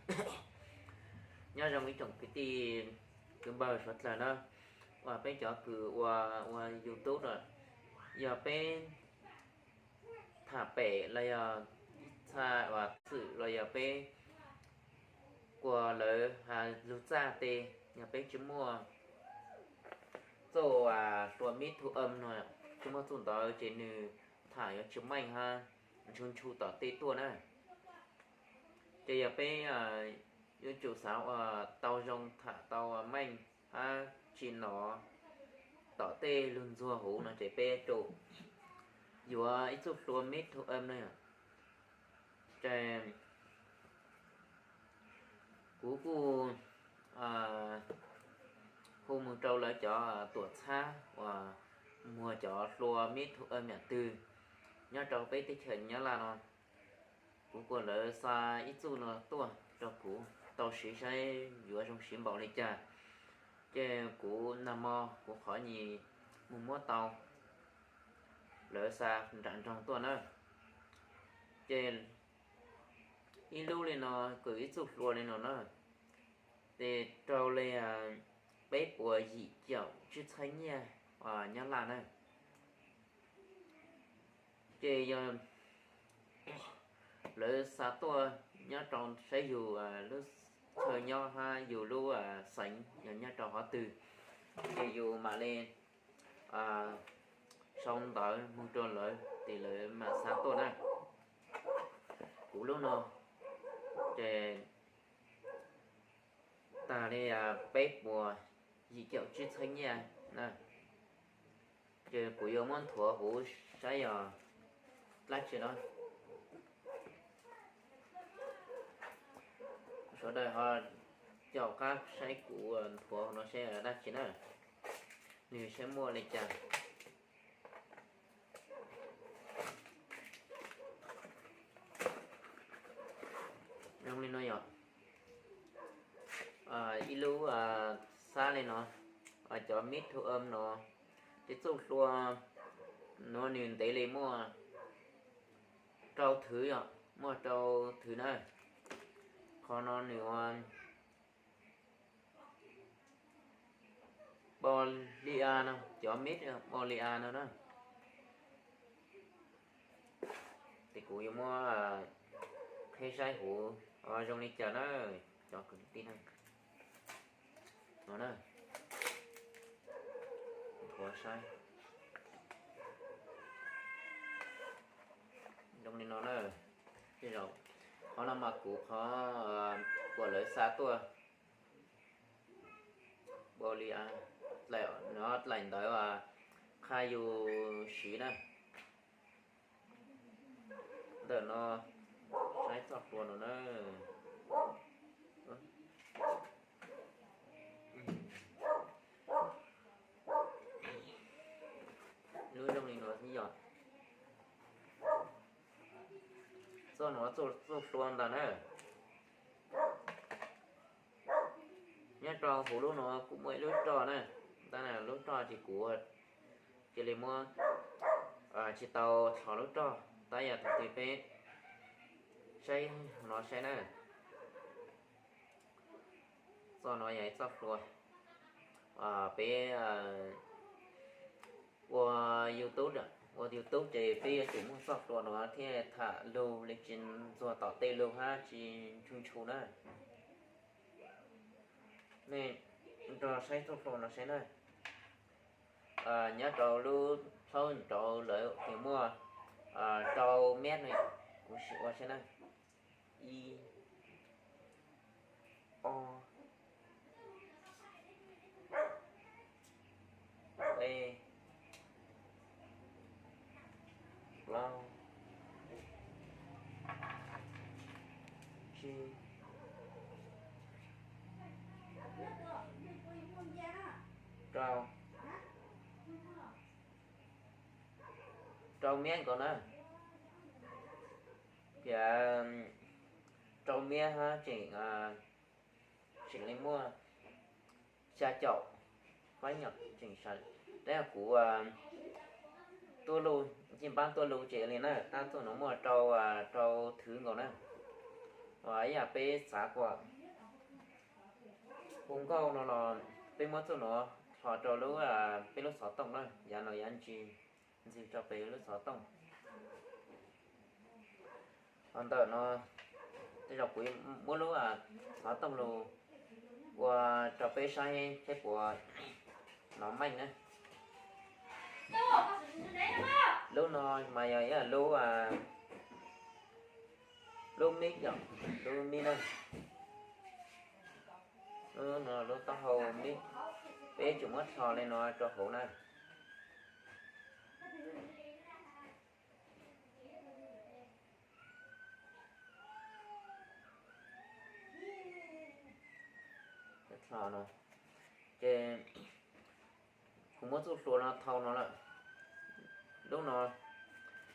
Nyob zoo ib tsoom kwv tij kwv npawg suav dlawg na, uas peb cov kws ua ua YouTube na, yog peb tham pem los yog txhaj uas xwm los yog peb kua lawv has lug txaj tes, yog peb tsis muaj txuj hlua mib thu am no, tsis muaj txuj ntawd ces nws tham yuav tsis meej hab ntshu ntshu tom tej tuaj na. Ces yog peb yuav tsum xav uas tau zoo tham tau meej hab tsis nov tom tej lug ntxuag huv no ces peb tsum yuav ib txuj hlua mib thu am na. Ces kuv kuj hu mus rau lawv cov tuam txhab uas muag cov hlua mib thu am yam twg nyob rau peb teb chaws Nyab Laj no. Kuv kuas lawv xa ib txuj no tuaj rau kuv tau siv saib yuav zoo siv npaum li cas. Ces kuv nag hmo kuv qhov nyis mus muab tau lawv xa nram nroog tuaj na. Ces ib lub li no, kws ib txuj hlua li no na, ces raug li peb puas yim caum tsib txhiab nyiaj Nyab Laj na. Ces yog lawv xa tuaj nyob rau saib yus lub chaw nyob hab yus lub xeev yog nyob rau qhov twg, ces yus mam li sau ntawv mus rau lawv ces lawv mam xa tuaj na. Kuv lub no ces tag li peb puas yim caum tsib txhiab nyiaj na. Ces kuv yuav muab nthuav huv saib yog dab tsi no. Sawv daws ho caum qab saib kuv nthuav no saib dab tsi na, nws saib muaj li cas. Zoo li no yog ib lub xab li no, cov mib thu am no, ces txuj hlua no nws ntev li muaj rau thwv, yog muaj rau thwv na. Qhov no nws ua npo li a no, cov mib npo li a no na. Ces kuv yuav muab qheb saib huv zoo li cas na, cov kwv tij na. No na, nthuav saib zoo li no na. Tej zaum qhov no mas kuv qhov uas lawv xa tuaj, npo li a, no dlaim ntawv qha yus siv na. Ntawm no saib txoj hlua no na. Lub zoo li no xwb yog txoj no txoj hlua ntag na. Nyob rau huv lub no kuj muaj ib lub roj na, tab lub roj ces kuv cia li muab, tsis tau tho lub roj, tab yog thaum twg peb saib no saib na. Txoj no yog ib txoj hlua, peb ua YouTube, ua YouTube ces peb yuav tsum muaj txoj hlua no thiaj tham lug li tsis ntxuag tom tej lug hab tsis ntshu ntshu na. Nej nrog saib txoj hlua no saib na. Nyob rau lub plaub nrauv lawv tias muaj rau mev no, kuv sim ua saib na. Ib, ob, peb, plaub, tsib, rau, rau mev nkaus na. Tias rau mev hab tseem, tseem li muaj xya caum pab nyom tseem sawv. Tab yog kuv tuaj lug, ncej npab tuaj lug ces li na, tab txuj no muaj rau, rau thwv nkaus na. Ua ib yam peb xav kom hu nkauj no los peb muab txuj no hlo rau lub, peb lub xov tooj na, yav no yav ntsis ntxig rau pem lub xov tooj. Ho ntawm no tej zaum kuv muab lub xov tooj lug ua rau peb saib thiab puas hnov meej na. Lub no mas yog ib lub, lub mic yom, lub mic na. Lub no lub taub hau mic, peb tsum muab rho li no rau hauv na. Rho no ces kuv muab txuj hlua no thau no lawm. Lub no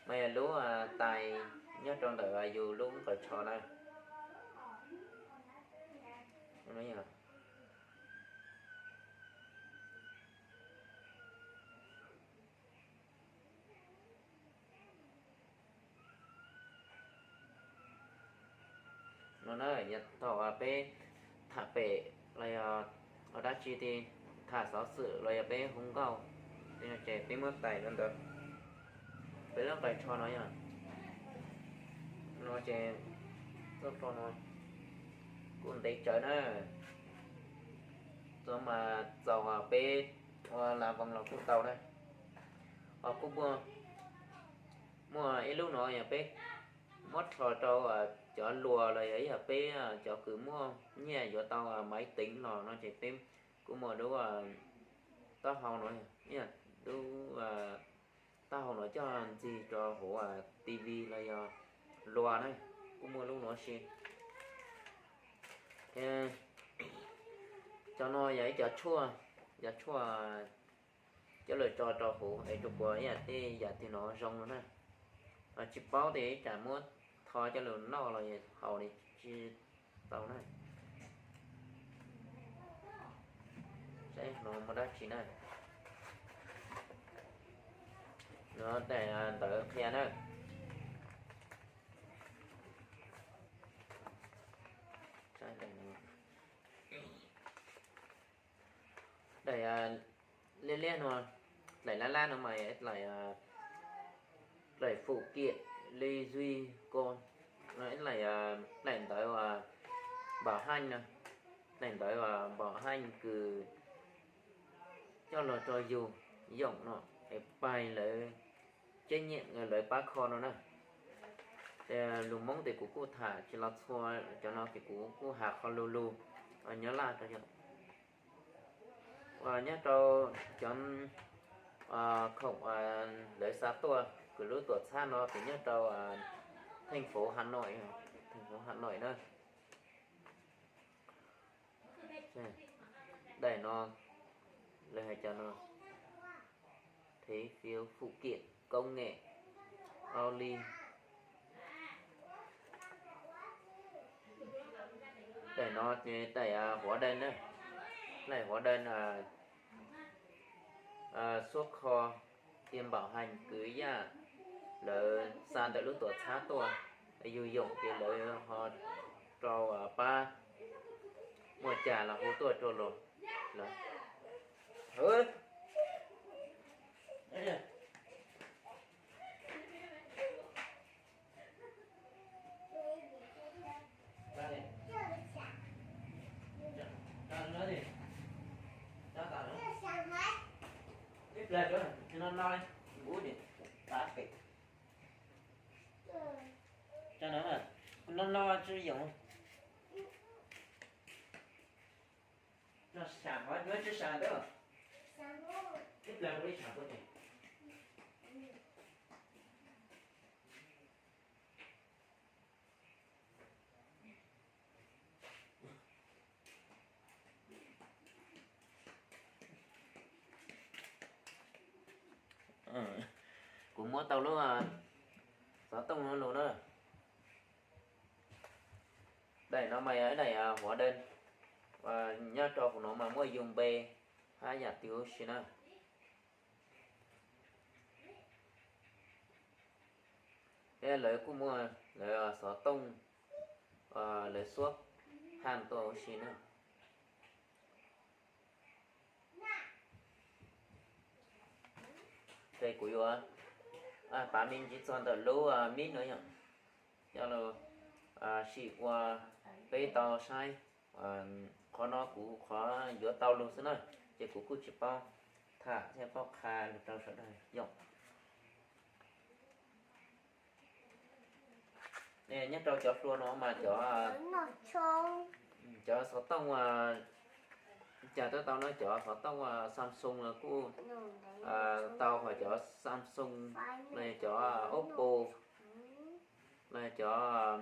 mas yog lub tais nyob rau ntawm yus lub nqaws tsho na. No na, yog thaum peb tham pem los yog ua dab tsi ti, tham xov xwm los yog peb hu nkauj, ces peb muab tais rau ntawd. Peb lub nqaws tsho no yog, no ces txuj hlua no kuj ntev tsawv na, txuas mas txaus peb ua las voos los kuj tau na. Ho kuj muaj, muaj ib lub no yog peb muab rho rau cov luas los yog ib yam peb cov kws muaj nyiaj yuav tau maiv teev los no ces peb kuj muaj lub taub hau no, ib yam lub taub hau no coj ntxig rau hauv TV los yog luas na, kuj muaj lub no si. Thiab cov no yog ib cov tshuaj, cov tshuaj coj lug tso rau hauv es rau puas ib yam tej yam twg no zoo no na. Tsis paub tias ib tsam muab tho coj lug noj los haus li tsis tau na. Saib no muaj dab tsi na. No daim ntawv qhia na. Daim liab liab no, daim lab lab no mas yog ib daim, daim fum kiam li zui ko, ib daim, daim ntawv npam haj no, daim ntawv npam haj kws coj los rau yug yoom no es pais lawv tseeb nyiam lawv pab kho no na. Lus Hmoob ces kuv kuj tham tsis los txhua, cov no ces kuv kuj has qhov lus lus Nyab Laj rau yom. Uas nyob rau cov khoom lawv xa tuaj kws lub tuam txhab no ces nyob rau theej fauv Has Nois, theej fauv Has Nois na. Daim no lawv hais cov no thế phiếu phụ kiện công nghệ Audi. Daim no ces daim hóa đơn na, daim hóa đơn xuất kho tiền bảo hành kws yam lawv xa ntawm lub tuam txhab tuaj, yug yoom ces lawv ho rau pab, muaj cas los hu tuaj rau lawv. No no tsis yoom. Kuv muab tau lub xov tooj no lug na. Daim no mas yog ib daim hóa đơn, nyob rau hauv no mas muaj yug npe hab yam twg huv si na. Thiab lawv kuj muaj lawv xov tooj lawv xuab haj tuaj huv si na. Ces kuv yuav pav me ntsis txog ntawm lub mib no yom, coj los sim ua peb tau saib. Qhov no kuv qhov yuav tau lus xwb na, ces kuv kuj tsis paub tham thiab paub qha lus rau sawv daws yom. Nyob rau cov hlua no mas cov, cov xov tooj, cas twb tau no, cov xov tooj Samsung los kuj tau, hos cov Samsung los yog cov Oppo los yog cov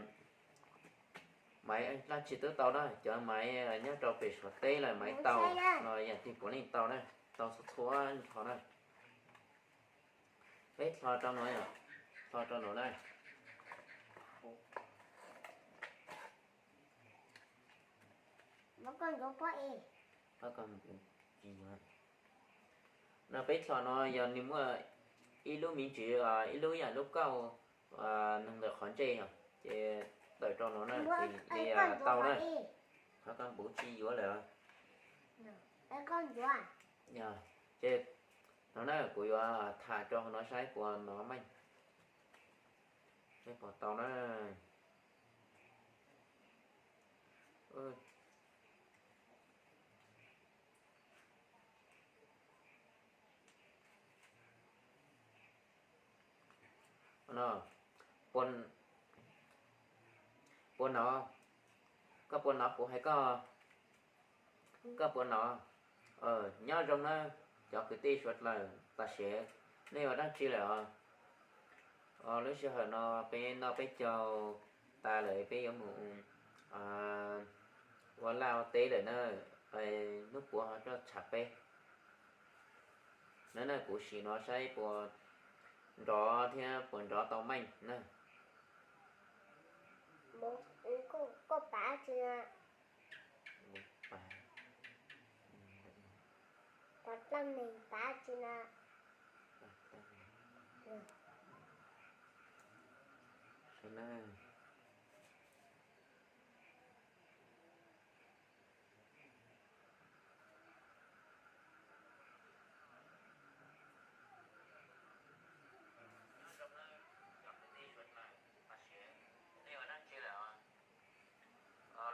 maiv dab tsi twb tau na, cov maiv nyob rau pem Suav teb lawm maiv tau los yam twg puav leej tau na, tau txhua txhua nrho na. Peb dlo rau no, dlo rau no na. No peb dlo no yog nws muaj ib lub me ntsis, ib lub yam lub kauj neeg ntawm qhov ntsej os, ces tawm rau no na, ces tau na. Qhov koj npuv tsis yuav lawm. Ces no na kuv yuav tham rau hauv no saib puas hnov meej, saib puas tau na. Puas hnov? Koj puas hnov kuv hais koj? Koj puas hnov? Nyob zoo na cov kwv tij suav dlawg, tam sim nej ua dab tsi lawm os? Lub sij hawm no peb noj peb caug tas lawm, peb yuav mus ua laj ua teb lawm na, hnub puav ho tuaj tsham peb. Na na kuv sim no saib puas nrov thiab puas nrov tau meej na.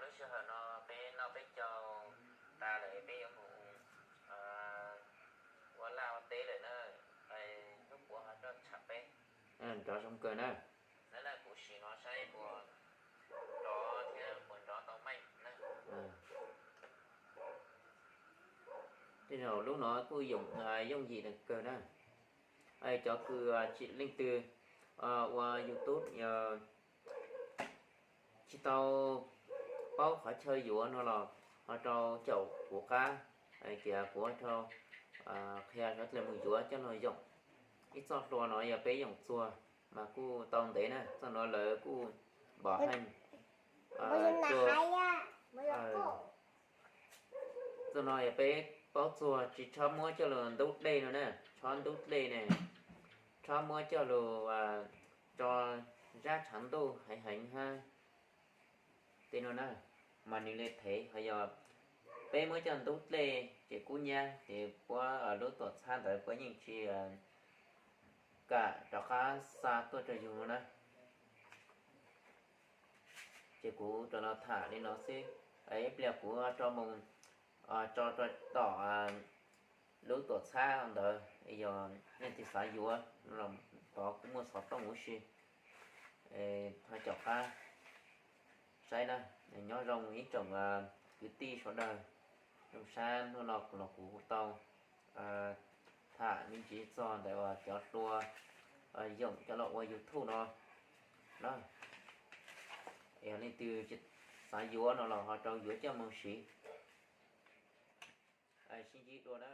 Lub sij hawm no peb noj peb caug tas lawm, peb yuav mus ua laj ua teb lawm na, hnub puav ho tuaj tsham peb. Nrov zoo kawg na. Kuv sim no saib puas nrov thiab puas nrov tau meej na. Tej zaum lub no kuj yooj yim kawg na. Cov kws tsis, leej twg ua YouTube tsis tau paub qhov chaw yuav no los ho rau caum kuv qab, ces kuv rau qhia sawv dlawg mus yuav coj los yoom. Ib txoj hlua no yog peb yoom txuag mas kuj tau ntev na, txoj no lawv kuj npam heej. Txoj no yog peb paub txuag tsis txhob muab coj lug ntub dlej no na, txhob ntub dlej ne, txhob muab coj lug tso zab tshav ntuj heev heev hab tej no na, mas nws le thev. Ho yog peb muab coj ntub dlej ces kub nyab ces puab lub tuam txhab ntawd puab yeej tsis kam rov qab xa tuaj rau yug no na. Ces kuv rov los tham li no xwb, ib pliag kuv rov mus tso rau tom lub tuam txhab ntawd, yog leej twg xav yuav los tod kuj muaj xov tooj huv si, ho caum qab saib na. Nyob zoo ib tsoom kwv tij sawv daws, zoo sab hnub no kuv los kuv tau tham me ntsis txog ntawm cov hlua yoom coj los ua YouTube no na. Yog leej twg xav yuav no los ho rau yuav coj mus siv. Sib ntsib dua na.